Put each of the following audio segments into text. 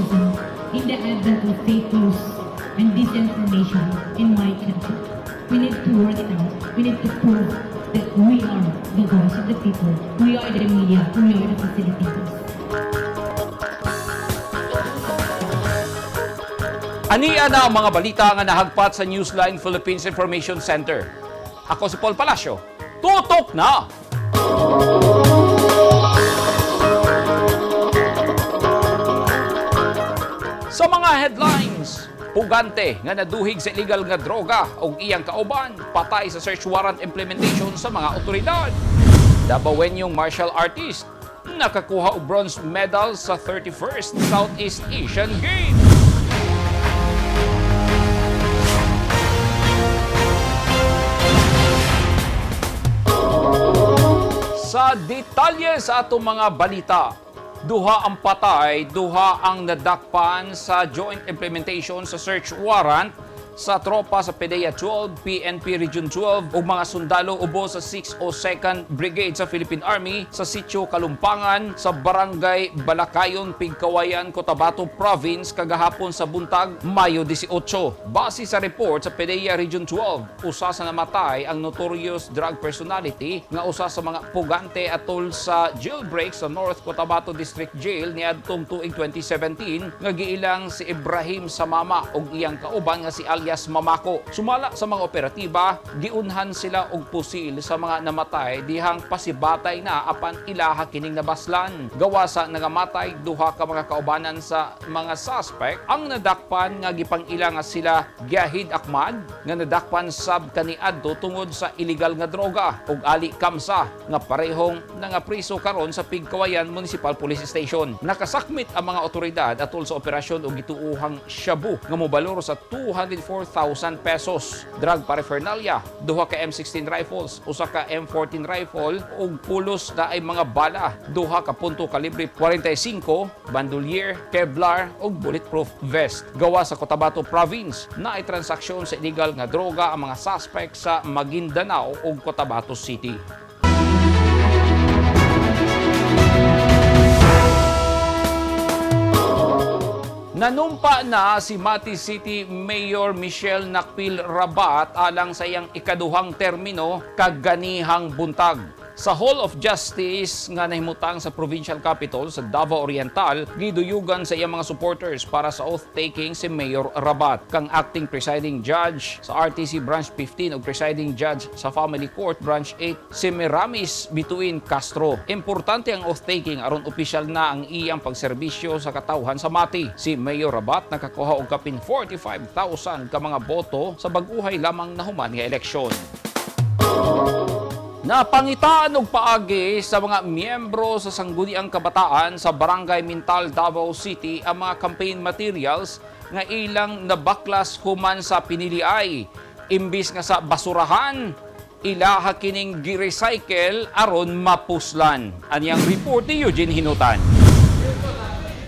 journalism in the advent of fake news and disinformation in my country. We need to work it out. We need to prove that we are the voice of the people. We are the media. We are the facilitators. Ania na ang mga balita nga nahagpat sa Newsline Philippines Information Center. Ako si Paul Palacio. Tutok na! Sa mga headlines, pugante nga naduhig sa illegal nga droga og iyang kauban patay sa search warrant implementation sa mga otoridad. Dabawenyong martial artist nakakuha og bronze medal sa 31st Southeast Asian Games. Sa detalye sa atong mga balita, duha ang patay, duha ang nadakpan sa joint implementation sa search warrant sa tropa sa PDEA 12, PNP Region 12 ug mga sundalo ubo sa 602nd Brigade sa Philippine Army sa Sitio Kalumpangan sa Barangay Balakayon, Pigkawayan, Cotabato Province kagahapon sa buntag, Mayo 18. Base sa report sa PDEA Region 12, usa sa namatay ang notorious drug personality nga usa sa mga pugante atol sa jailbreak sa North Cotabato District Jail niadtong tuig 2017 nga giilang si Ibrahim Samama ug iyang kauban nga si alias Mamako. Sumala sa mga operatiba, giunhan sila og pusil sa mga namatay dihang pasibatay na apan ilaha kining nabaslan. Gawa sa nangamatay duha ka mga kaubanan sa mga suspect ang nadakpan nga gipang-ila nga sila Gyahid Ahmad nga nadakpan sab kaniadto tungod sa illegal nga droga ug Ali Kamsa nga parehong nangapriso karon sa Pigkawayan Municipal Police Station. Nakasakmit ang mga otoridad atol sa operasyon og gituohang shabu nga mobalor sa 204,000 pesos. Drug paraphernalia, duha ka M16 rifles, usa ka M14 rifle ug pulos na ay mga bala, duha ka punto kalibre 45, bandolier, Kevlar ug bulletproof vest. Gawa sa Cotabato Province na ay transaksyon sa illegal nga droga ang mga suspect sa Maguindanao ug Cotabato City. Nanumpa na si Mati City Mayor Michelle Nakpil Rabat alang sa iyang ikaduhang termino kaganihang buntag. Sa Hall of Justice nga nahimutang sa Provincial Capital sa Davao Oriental, giduyugan sa iyang mga supporters para sa oath-taking si Mayor Rabat. Kang acting presiding judge sa RTC Branch 15 ug presiding judge sa Family Court Branch 8 si Meramis Bituin Castro. Importante ang oath-taking aron opisyal na ang iyang pagserbisyo sa katawhan sa Mati. Si Mayor Rabat nakakuha og kapin 45,000 ka mga boto sa bag-uhay lamang nahuman nga eleksyon. Napangitaan og paagi sa mga miyembro sa Sangguniang Kabataan sa Barangay Mintal, Davao City ang mga campaign materials nga ilang nabaklas human sa piniliay. Imbis nga sa basurahan, ilaha kining gi-recycle aron mapuslan. Aniyang report ni Eugene Hinutan.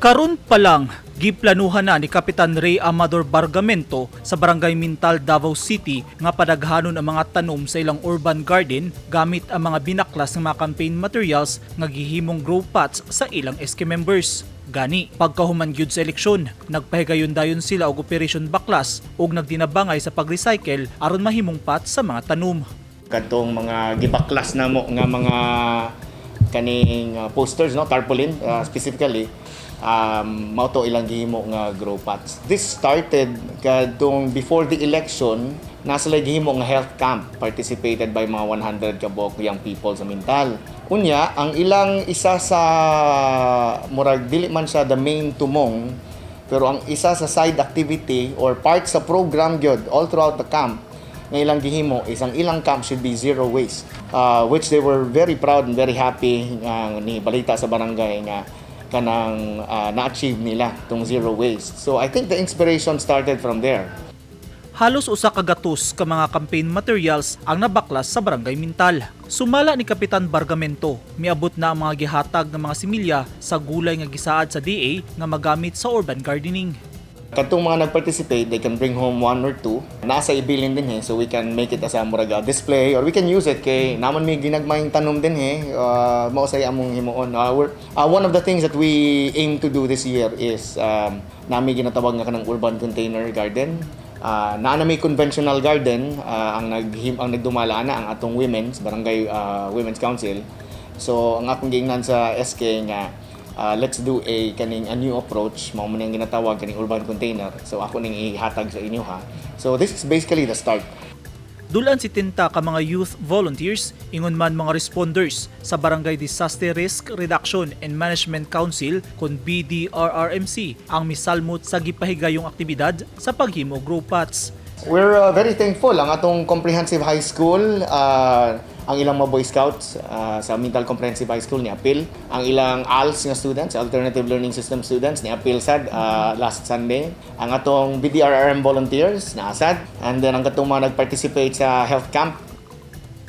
Karon pa lang, giplanuhan na ni Kapitan Ray Amador Bargamento sa Barangay Mintal, Davao City nga padaghanon ang mga tanom sa ilang urban garden gamit ang mga binaklas ng mga campaign materials nga gihimong grow pots sa ilang SK members. Gani, pagkahuman gyud sa eleksyon, nagpahigayon dayon sila og Operation Baklas ug nagdinabangay sa pag-recycle aron mahimong pots sa mga tanom. Kadtong mga gibaklas na mo nga mga kaning posters, no, tarpaulin specifically, mao to ilang gihimo nga grow pots. This started kadtong before the election, nasa sila gihimo nga health camp participated by mga 100 ka buok young people sa Mintal. Unya, ang ilang isa sa murag dili man siya the main tumong, pero ang isa sa side activity or part sa program gyud all throughout the camp nga ilang gihimo is ang ilang camp should be zero waste, which they were very proud and very happy nga ni balita sa barangay nga kanang na-achieve nila tong zero waste. So I think the inspiration started from there. Halos 100 ka mga campaign materials ang nabaklas sa Barangay Mintal. Sumala ni Kapitan Bargamento, miabot na ang mga gihatag ng mga similya sa gulay nga gisaad sa DA nga magamit sa urban gardening. Katong mga nag-participate, they can bring home one or two. Nasa ibilin dinhi, so we can make it as a murag a display or we can use it kay naa man may ginagmayng tanom dinhi, mao say among himuon. One of the things that we aim to do this year is naa mi ginatawag nga kanang urban container garden. Naa na may conventional garden, ang naghim ang nagdumala ana ang atong women's barangay, women's council. So ang akong giingnan sa SK nga let's do a kaning a new approach, mao man ang ginatawag kaning urban container. So ako ning ihatag sa inyo ha. So this is basically the start. Dulan 70 ka mga youth volunteers, ingon man mga responders sa Barangay Disaster Risk Reduction and Management Council kon BDRRMC ang misalmot sa gipahigayong aktibidad sa paghimo grow pots. We're very thankful ang atong comprehensive high school, ang ilang mga Boy Scouts sa Mintal Comprehensive High School ni apil, ang ilang ALS nga students, Alternative Learning System students ni apil sad last Sunday, ang atong BDRRM volunteers naa sad, and then ang katong mga nag-participate sa health camp.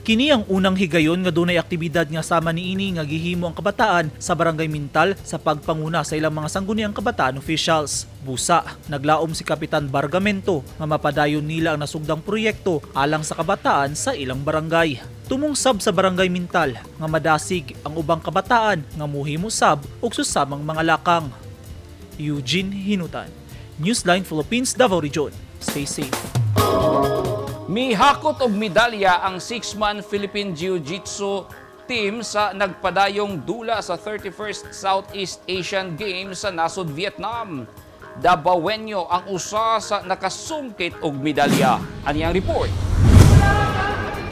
Kini ang unang higayon nga dunay aktibidad nga sama niini nga gihimo ang kabataan sa Barangay Mintal sa pagpanguna sa ilang mga sangguniang kabataan officials. Busa, naglaom si Kapitan Bargamento nga mapadayon nila ang nasugdang proyekto alang sa kabataan sa ilang barangay. Tumong sab sa Barangay Mintal nga madasig ang ubang kabataan nga muhimo sab og susamang mga lakang. Eugene Hinutan, Newsline Philippines, Davao Region. Stay safe. Mihakot og medalya ang six-man Philippine Jiu-Jitsu team sa nagpadayong dula sa 31st Southeast Asian Games sa nasod Vietnam. Dabawenyo ang usa sa nakasungkit og medalya. Ani ang report.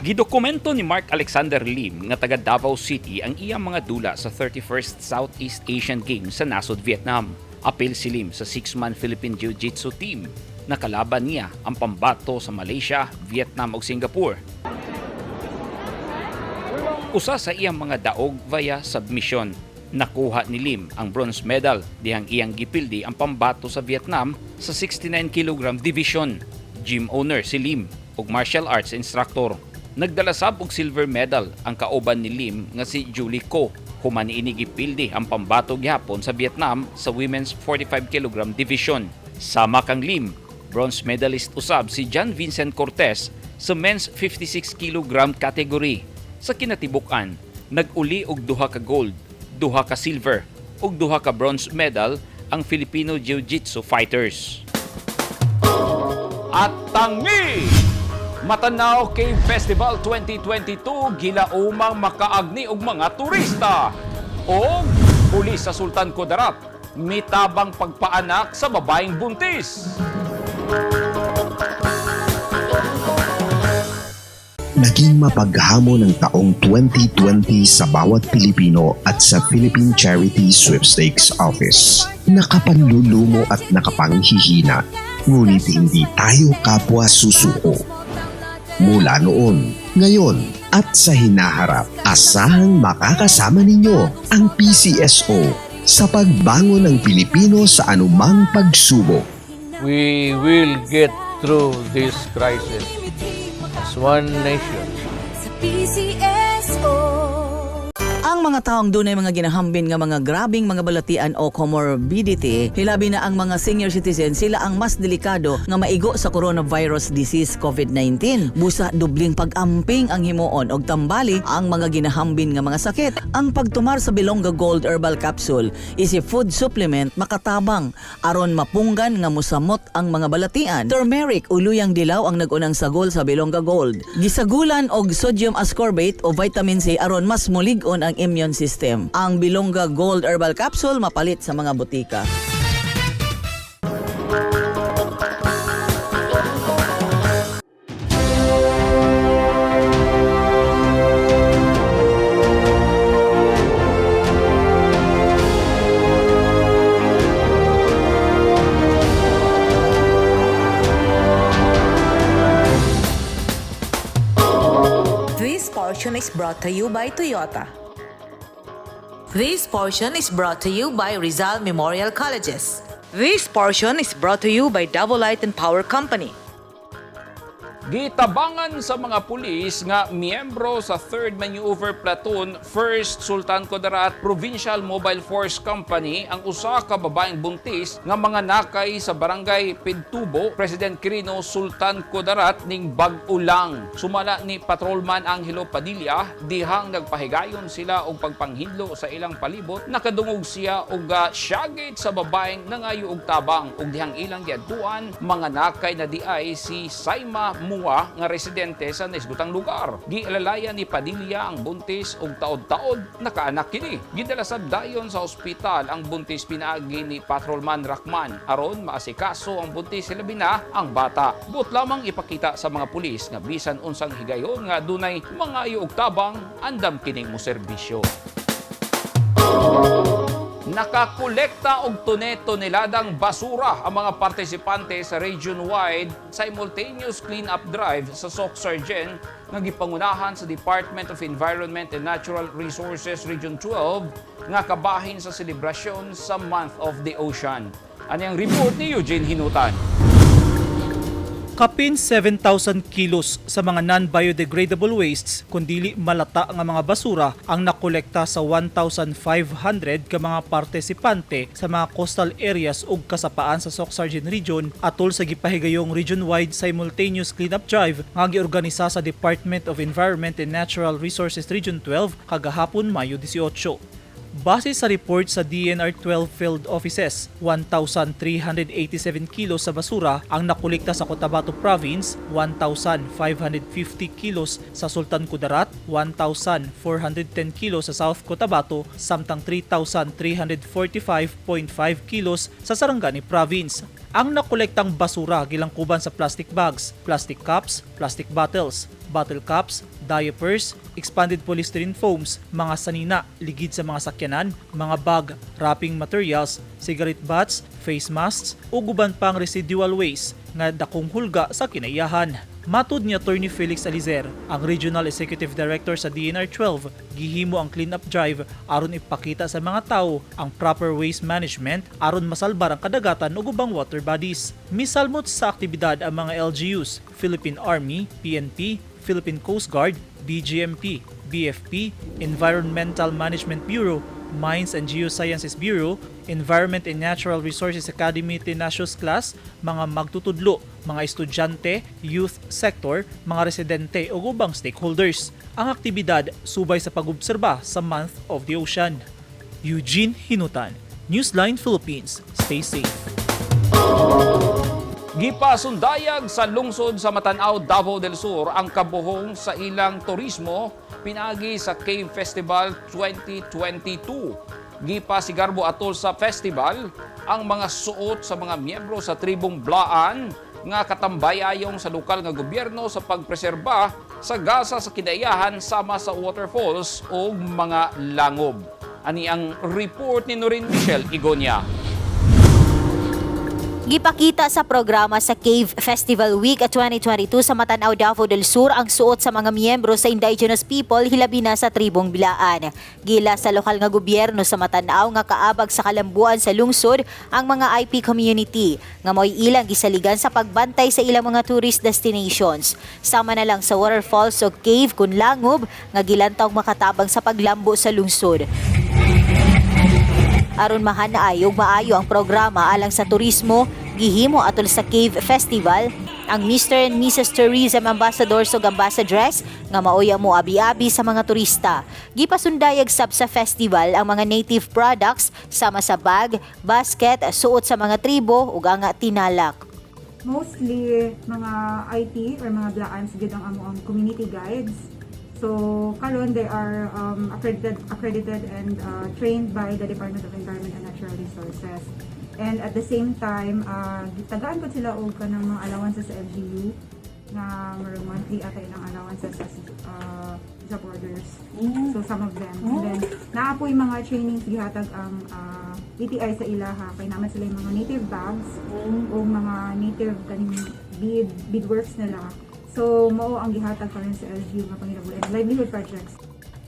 Gidokumento ni Mark Alexander Lim nga taga Davao City ang iyang mga dula sa 31st Southeast Asian Games sa nasod Vietnam. Apil si Lim sa six-man Philippine Jiu-Jitsu team. Nakalaban niya ang pambato sa Malaysia, Vietnam ug Singapore. Usa sa iyang mga daog via submission. Nakuha ni Lim ang bronze medal dihang iyang gipildi ang pambato sa Vietnam sa 69 kg division. Gym owner si Lim ug martial arts instructor. Nagdala sab og silver medal ang kauban ni Lim nga si Julie Ko. Human niini gipildi ang pambato gihapon sa Vietnam sa women's 45 kg division. Sama kang Lim, bronze medalist usab si John Vincent Cortez sa men's 56 kg category. Sa kinatibuk-an, nag-uli og duha ka gold, duha ka silver ug duha ka bronze medal ang Filipino Jiu-Jitsu fighters. At tangi! Matanao Cave Festival 2022 gilaumang makaagni og mga turista. Og pulis sa Sultan Kudarat mitabang pagpaanak sa babaeng buntis. Naging mapaghamon ang taong 2020 sa bawat Pilipino at sa Philippine Charity Sweepstakes Office. Nakapanlulumo at nakapanghihina, ngunit hindi tayo kapwa susuko. Mula noon, ngayon, at sa hinaharap, asahang makakasama ninyo ang PCSO sa pagbangon ng Pilipino sa anumang pagsubok. We will get through this crisis as one nation. Sa PCSO. Ang mga taong dunay mga ginahambin nga mga grabing mga balatian o comorbidity, hilabi na ang mga senior citizen, sila ang mas delikado nga maigo sa coronavirus disease COVID-19. Busa dubling pag-amping ang himuon og tambali ang mga ginahambin nga mga sakit. Ang pagtumar sa Bilongga Gold Herbal Capsule is a food supplement makatabang aron mapunggan nga musamot ang mga balatian. Turmeric o luyang dilaw ang nag-unang sagol sa Bilongga Gold. Gisagulan og sodium ascorbate o vitamin C aron mas mulig-on ang immune system. Ang Bilongga Gold Herbal Capsule mapalit sa mga botika. This portion is brought to you by Toyota. This portion is brought to you by Rizal Memorial Colleges. This portion is brought to you by Double Light and Power Company. Gitabangan sa mga pulis nga miyembro sa 3rd Maneuver Platoon, 1st Sultan Kudarat Provincial Mobile Force Company ang usa ka babaeng buntis nga mga nakay sa Barangay Pintubo, President Quirino, Sultan Kudarat ning bag-o lang. Sumala ni Patrolman Angelo Padilla, dihang nagpahigayon sila og pagpanghinlo sa ilang palibot, nakadungog siya og syagit sa babaeng nangayo og tabang ug dihang ilang giadtuan, mga nakay na diay si Saima Mua nga residente sa naisgutang lugar. Gialalayan ni Padilla ang buntis ug taod-taod nakaanak kini. Gidala sad dayon sa ospital ang buntis pinaagi ni Patrolman Rahman aron maasikaso ang buntis, labi na ang bata. Buot lamang ipakita sa mga pulis nga bisan unsang higayon nga dunay mangayo og tabang, andam kining moserbisyo. Nakakolekta og tone-toneladang basura ang mga partisipante sa region-wide simultaneous clean-up drive sa Soccsksargen nga gipangunahan sa Department of Environment and Natural Resources Region 12 nga kabahin sa selebrasyon sa Month of the Ocean. Ani ang report ni Eugene Hinutan. Kapin 7,000 kilos sa mga non-biodegradable wastes kun dili malata nga mga basura ang nakolekta sa 1,500 ka mga partisipante sa mga coastal areas ug kasapaan sa Soccsksargen Region atol sa gipahigayong region-wide simultaneous cleanup drive nga giorganisa sa Department of Environment and Natural Resources Region 12 kagahapon, Mayo 18. Base sa report sa DENR 12 field offices, 1,387 kilos sa basura ang nakolekta sa Cotabato Province, 1,550 kilos sa Sultan Kudarat, 1,410 kilos sa South Cotabato, samtang 3,345.5 kilos sa Sarangani Province. Ang nakolektang basura gilangkuban sa plastic bags, plastic cups, plastic bottles, bottle caps, diapers, expanded polystyrene foams, mga sanina, ligid sa mga sakyanan, mga bag, wrapping materials, cigarette butts, face masks, ug uban pang residual waste nga dakong hulga sa kinaiyahan. Matud ni Attorney Felix Alizer, ang Regional Executive Director sa DENR 12, gihimo ang clean-up drive aron ipakita sa mga tao ang proper waste management aron masalbar ang kadagatan ug ubang water bodies. Misalmot sa aktibidad ang mga LGUs, Philippine Army, PNP, Philippine Coast Guard, BGMP, BFP, Environmental Management Bureau, Mines and Geosciences Bureau, Environment and Natural Resources Academy Tenacious Class, mga magtutudlo, mga estudyante, youth sector, mga residente ug ubang stakeholders. Ang aktibidad subay sa pag-obserba sa Month of the Ocean. Eugene Hinutan, Newsline Philippines. Stay safe. Gipasundayag sa lungsod sa Matanao, Davao del Sur ang kabuhong sa ilang turismo pinagi sa Cave Festival 2022. Gipasigarbo atol sa festival ang mga suot sa mga miyembro sa tribong Blaan nga katambayayong sa lokal nga gobyerno sa pagpreserba sa gasa sa kinaiyahan sama sa waterfalls o mga langob. Ani ang report ni Norin Michelle Igonia. Gipakita sa programa sa Cave Festival Week at 2022 sa Matanao, Davao del Sur ang suot sa mga miyembro sa indigenous people, hilabi na sa tribong Bilaan. Gila sa lokal nga gobyerno sa Matanao nga kaabag sa kalambuan sa lungsod ang mga IP community nga mo'y ilang gisaligan sa pagbantay sa ilang mga tourist destinations. Sama na lang sa waterfalls o cave kun langob nga gilantaw makatabang sa paglambo sa lungsod. Aron mahanaay ug maayo ang programa alang sa turismo, gihimo atol sa Cave Festival ang Mr. and Mrs. Tourism Ambassadors ug Ambassadress nga maoy ang moabi-abi sa mga turista. Gipasundayag sab sa festival ang mga native products sama sa bag, basket, suot sa mga tribo ug ang tinalak. Mostly mga IP or mga Blaans gid ang amo ang community guides. So karon they are accredited and trained by the Department of Environment and Natural Resources. And at the same time, gitagaan pud sila og kanang mga allowances sa LGU na murag monthly ata ilang allowances as job orders. So some of them. And then naa poy mga trainings gihatag ang DTI sa ilaha kay naman sila yung mga native bags o mga native kaning beadworks nila. So mao ang gihatag karon sa LGU nga panginabuhi and livelihood projects.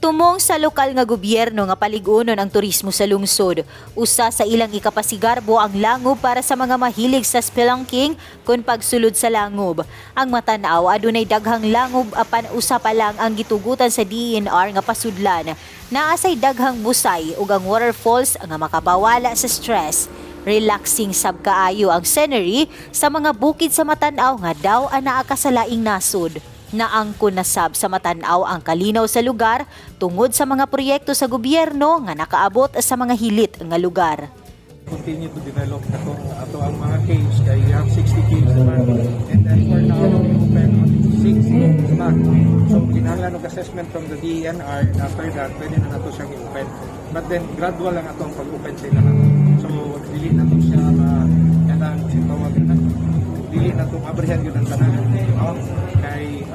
Tumong sa lokal nga gobyerno nga paligunon ang turismo sa lungsod. Usa sa ilang ikapasigarbo ang langob para sa mga mahilig sa spelunking kon pagsulod sa langob. Ang Matanaw adunay daghang langob apan usa pa lang ang gitugutan sa DENR nga pasudlan. Naa say daghang busay ug ang waterfalls nga makapawala sa stress. Relaxing sab kaayo ang scenery sa mga bukid sa Matanaw nga daw anaa ka sa laing nasod. Naangkon na sab sa Matanaw ang kalinaw sa lugar tungod sa mga proyekto sa gobyerno nga nakaabot sa mga hilit nga lugar. Continue to develop katong ato ang mga caves kay we have 60 caves naman, and then for now we open only 6 naman. So kinahanglan og assessment from the DENR, and after that pwede na nato siyang i-open, but then gradual lang atong pag-open sa ilaha. So dili na to siya kanang tawag na, dili na to abrihan yun ang tanan, no? Kay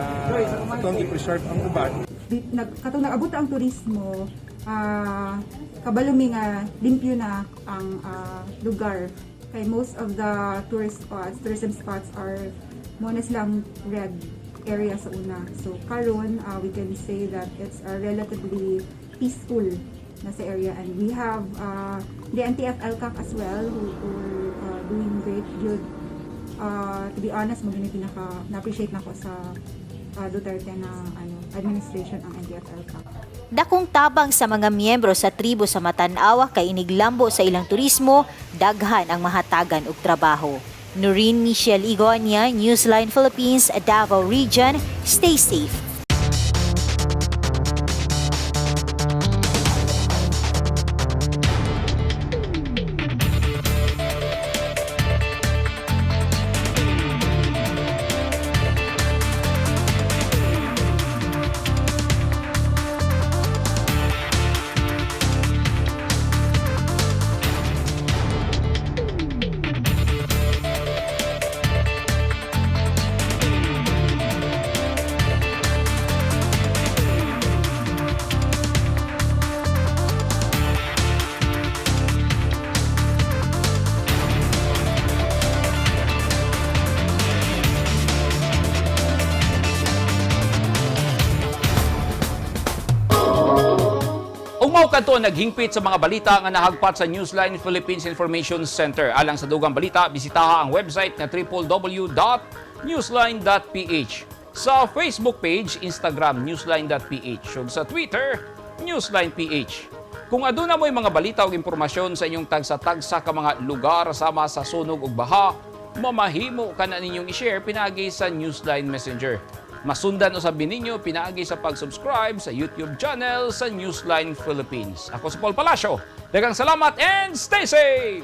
atong i-preserve ang uban. Katong nag-abot ang turismo, kabalo mi nga limpyo na ang lugar kay most of the tourist spots, tourism spots are mo na silang red area sa una. So karon, we can say that it's a relatively peaceful na sa area, and we have the NTF ELCAC as well who doing great good. To be honest, mo pinaka na-appreciate nako sa Duterte na ano administration ang NTF ELCAC. Dakong tabang sa mga miyembro sa tribo sa Matanawa kay iniglambo sa ilang turismo, daghan ang mahatagan og trabaho. Noreen Michelle Igonia, Newsline Philippines, Davao Region. Stay safe. Ug mao kadto naghingpit sa mga balita nga nahagpat sa Newsline Philippines Information Center. Alang sa dugang balita, bisitaha ang website nga www.newsline.ph. Sa Facebook page, Instagram newsline.ph ug sa Twitter, newsline.ph. Kung aduna mo'y mga balita o impormasyon sa inyong tagsa-tagsa ka mga lugar sama sa sunog ug baha, mamahimo ka na ninyong i-share pinaagi sa Newsline Messenger. Masundan usab ninyo pinaagi sa pag-subscribe sa YouTube channel sa Newsline Philippines. Ako si Paul Palacio. Daghang salamat and stay safe!